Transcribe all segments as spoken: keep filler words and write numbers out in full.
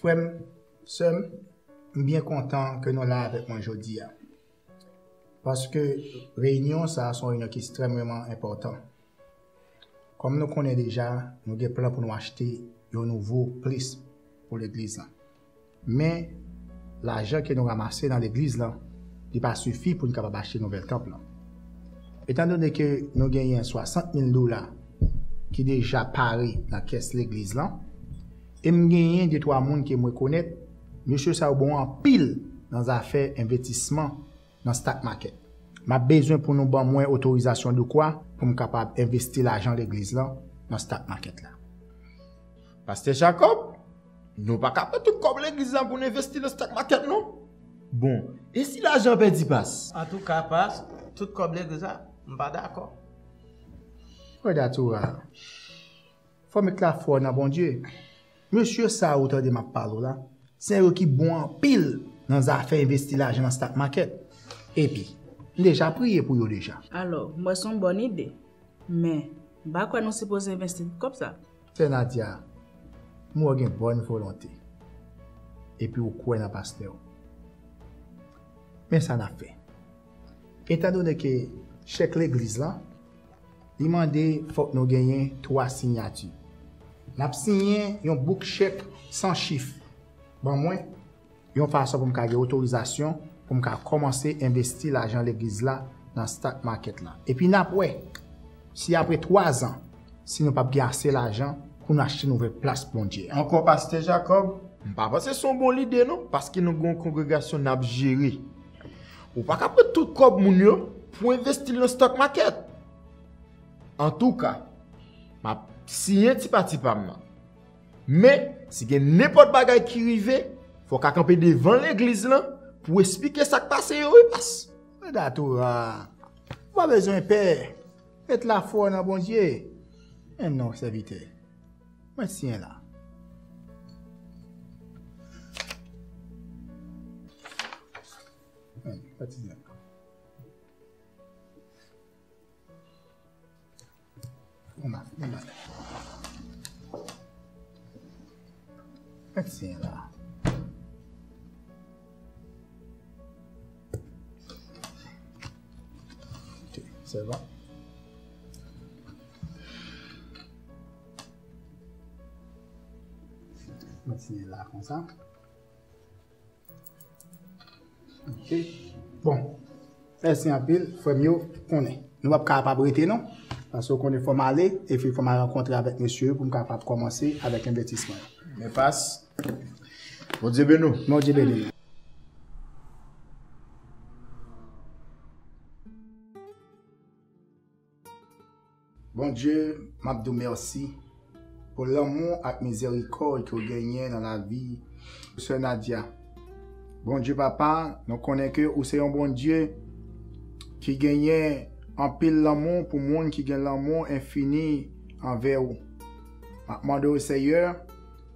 Frè m, sè m, m byen kontan ke nou la avèk mwen jodi a. Paske reyinyon sa a se yon reyinyon ki ekstrèmeman enpòtan. Kòm nou konnen deja, nou gen plan pou nou achte yon nouvo plis pou legliz lan. Men, lajan ke nou ranmase nan legliz lan, li pa sifi pou n kapab achte nouvèl tanp lan. Etandone ke nou genyen swasant mil dola ki deja pare nan kès legliz lan, e m genyen de twa moun ke m rekonèt, mesye sa yo bon anpil nan zafè envestisman nan stock market. M ap bezwen pou nou ban mwen otorizasyon dekwa pou m kapab envesti lajan legliz lan nan stock market la. Pastè Jacob, nou pa ka pran tout kòb legliz lan pou n envesti nan stock market non. Bon, e si lajan pèdi pas? Antouka, pas, tout kòb legliz la, m pa dakò. Frè Datura, fò w met lafwa w nan Bondye. Mesye sa ou tande m ap pale w la, se yo ki bon anpil nan zafè envesti lajan nan stock market. Epi, m deja priye pou yo deja. Alò, m wè se yon bòn ide. Men, m pa kwè nou sipoze envesti tout kòb sa. Sè Nadia, m wè w gen bòn volonte. Epi ou kwè nan pastè w. Men sa n ap fè. Etandone ke chèk legliz lan, li mande fòk nou genyen twa siyati. N ap siyen yon bouk chèk san chif. Ban mwen, yon fason pou m ka gen otorizasyon pou m ka kòmanse envesti lajan legliz la nan stock market la. Epi n ap wè si apre twa zan, si nou p ap gen ase lajan pou n achte nouvèl plas Bondye a. Ankò, Pastè Jacob, m pa panse se yon bon lide non, paske nou gen yon kongregasyon n ap jere. Ou pa ka pran tout kòb moun yo pou envesti l nan stock market. Antouka, m ap siyen ti pati pa m nan. Men, si gen nenpòt bagay ki rive, fò w ka kanpe devan legliz lan pou w esplike sa k pase yo, wi, pas. Frè Datura, ou pa bezwen pè. Met lafwa w nan Bondye. Men non, sèvitè. Mwen siyen la. Men, pa ti zen. Ou mal, ou mal. Mèt siyen la. Ok, se bon. Mèt siyen la konsa. Ok. Bon. Mèsi anpil, frè m yo, konnen. Nou p ap kapab rete non. Paske w konnen fò m ale, epi fò m al rankontre avèk mesye yo pou m kapab kòmanse avèk envestisman yo. Men pas, Bondye beni w. Bondye beni w. Bondye, m ap di w mèsi pou lanmou ak mizerikòd ke w genyen nan lavi Sè Nadia. Bondye Papa, nou konnen ke ou se yon Bondye ki genyen anpil lanmou pou moun ki gen lanmou enfini anvè ou. M ap mande w, Seyè,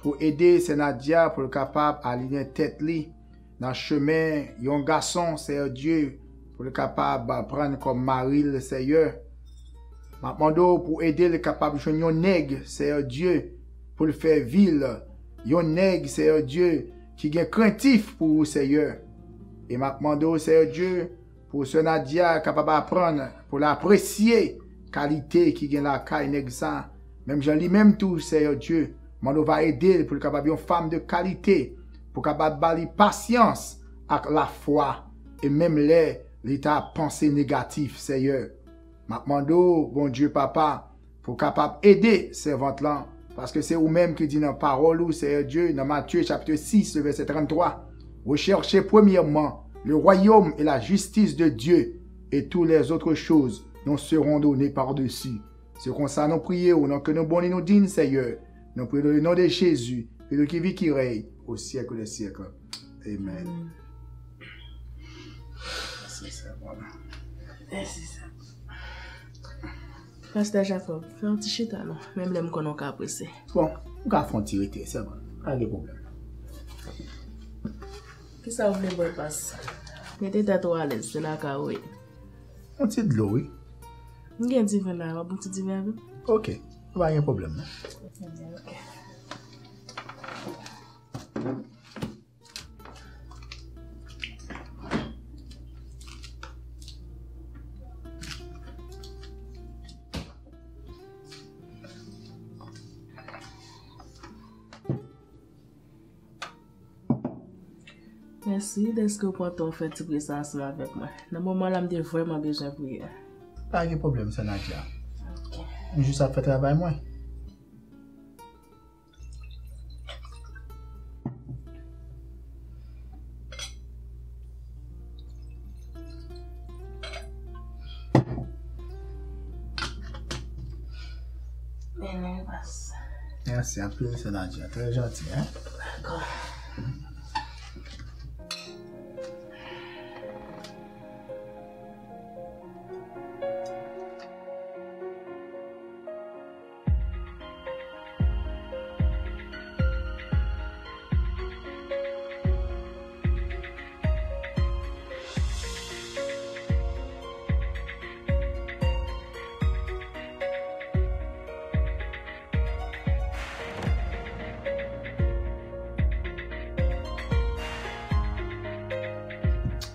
pou ede Sè Nadia pou l kapab aliyen tèt li nan chemen yon gason, Seyè Dye, pou l kapab pran kòm mari l, Seyè. M ap mande w pou ede l kapab jwenn yon nèg, Seyè Dye, pou l fè vi l, yon nèg, Seyè Dye, ki gen krentif pou ou, Seyè. E m ap mande w, Seyè Dye, pou Sè Nadia kapab aprann pou l apresye kalite ki gen lakay nèg sa, menm jan li menm tou, Seyè Dye, mande w va ede l pou l kapab yon fanm de kalite, pou kapab ba li pasyans ak lafwa, e menm lè li ta panse negatif, Seyè. M ap mande w, Bondye Papa, pou w kapab ede sèvant lan, paske se ou menm ki di nan pawòl ou, Seyè Dye, nan Matye chapit sis, le vèsè tranntwa, Recherchez premièrement le royaume et la justice de Dieu, et toutes les autres choses nous seront données par-dessus. Se konsa nou priye w, nan ke nou boni nou dign, Seyè. Nou priye w nan le non de Jezi, Seyè ki viv, ki rèy au siècle des siècles. Amen. Mèsi, sè, bwana. Mèsi, sè. Pastè Jacob, fè yon ti chita non, menm lè m konnen w ka prese. Bon, ou ka fè yon ti rete, sè, bwana. Pa gen pwoblèm. Kisa w vle bwè, pas? Mete tèt ou alèz, se lakay ou ye. Yon ti dlo, wi. M gen diven la, w ap bwè ti diven avè m? Ok, pa gen pwoblèm non. Ok. Mèsi dèske w pran tan w fè ti priyè sa ansanm avèk mwen. Nan moman la, m te vrèman bezwen priyè. Pa gen pwoblèm, sè Nadia. Ok. M jis ap fè travay mwen. Mèsi anpil, sè Nadia. Trè janti, en? Dakò.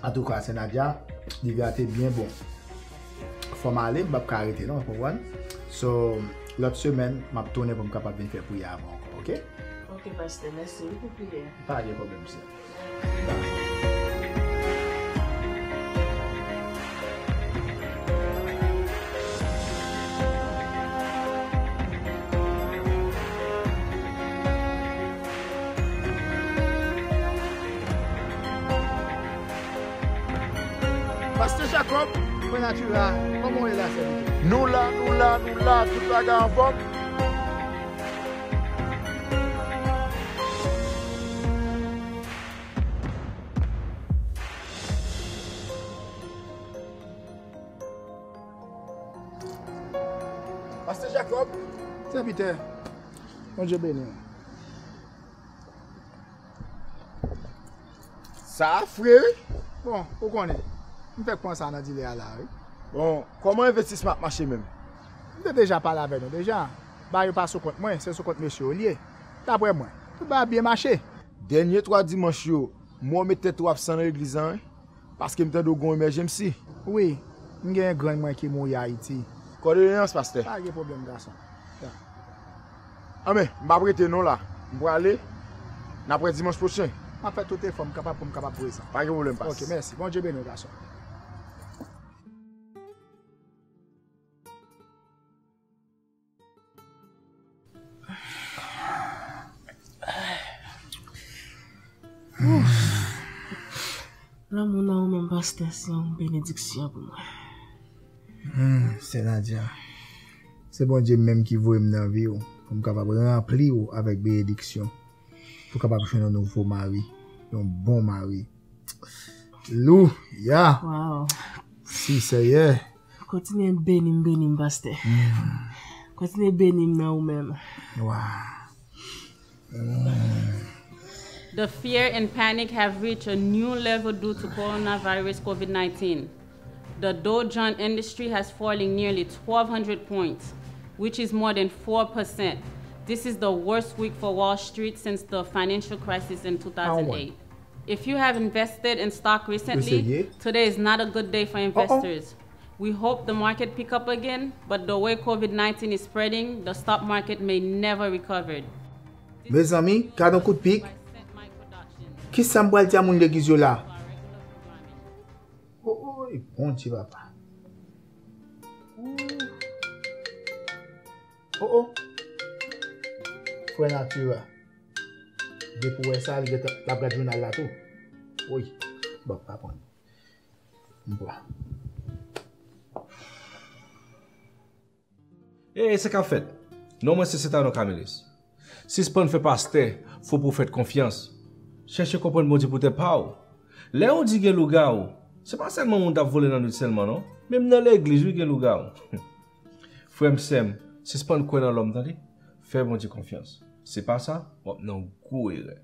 Antouka, sè Nadia, priyè a te byen bon. Fò m ale, m p ap ka rete non, w konprann? So, lòt semèn, m ap tounen pou m kapab vin fè priyè avè w ankò, ok? Ok, pastè, mèsi wi pou priyè. Pa gen pwoblèm, sè. Pastè Jacob, frè Natura, kòman w ye la, sèvitè? Nou la, nou la, nou la, tout bagay anfòm. Pastè Jacob. Sèvitè, Bondye beni w. Sa fre wi. Bon, ou konnen, m fèk pran sa nan dilè a la wi. Bon, kòman envestisman ap mache menm? M te deja pale avè nou deja. Bagay yo pa sou kont mwen, se sou kont mesye yo l ye. Daprè mwen, tout bagay ap byen mache. Dènye twa dimanch yo, m wè w met tèt ou absan nan legliz lan wi. Paske m tande w gen yon emèjensi. Wi, m gen yon grann mwen ki mouri Ayiti. Kondoleyans, pastè. Pa gen pwoblèm, gason. Ya. Anben, m p ap rete non la. M prale. N ap wè dimanch pwochen. M ap fè tout efò m kapab pou m kapab prezan. Pa gen pwoblèm, pas. Ok, mèsi. Bondye beni w, gason. Lanmou nan ou menm, pastè, se yon benediksyon pou mwen. Hmm, sè Nadia, se Bondye menm ki voye m nan vi w pou m kapab ranpli w avèk benediksyon, pou w kapab jwenn yon nouvo mari, yon bon mari. Louya! Wow. Si, Seyè. Kontinye beni m, beni m, pastè. Kontinye beni m nan ou menm. Wow. The fear and panic have reached a new level due to coronavirus covid nineteen. The Dow Jones Industry has fallen nearly twelve hundred points, which is more than four percent. This is the worst week for Wall Street since the financial crisis in two thousand eight. If you have invested in stock recently, today is not a good day for investors. We hope the market pick up again, but the way covid nineteen is spreading, the stock market may never recover. Mezanmi, gad yon kout pik. Kisa m pral di a moun legliz yo la? Oy, Bondye papa. Oh, oh. Frè Natura. Depi w wè sa, li gentan, l ap gad jounal la tou. Woy, bon, pa pran. M pran. Ey, sa k ap fèt? Non mwen se Setano Kamelis. Sispann fè pastè, fo pwofèt konfyans. Chèche konprann Bondye pou tèt pa w. Lè yo di gen lougawou, se pa sèlman moun t ap vole nan nwit sèlman non. Menm nan legliz wi gen lougawou. Frè m, sè m, sispann kwè nan lòm tande. Fè Bondye konfyans. Se pa sa, w ap nan gwo erè.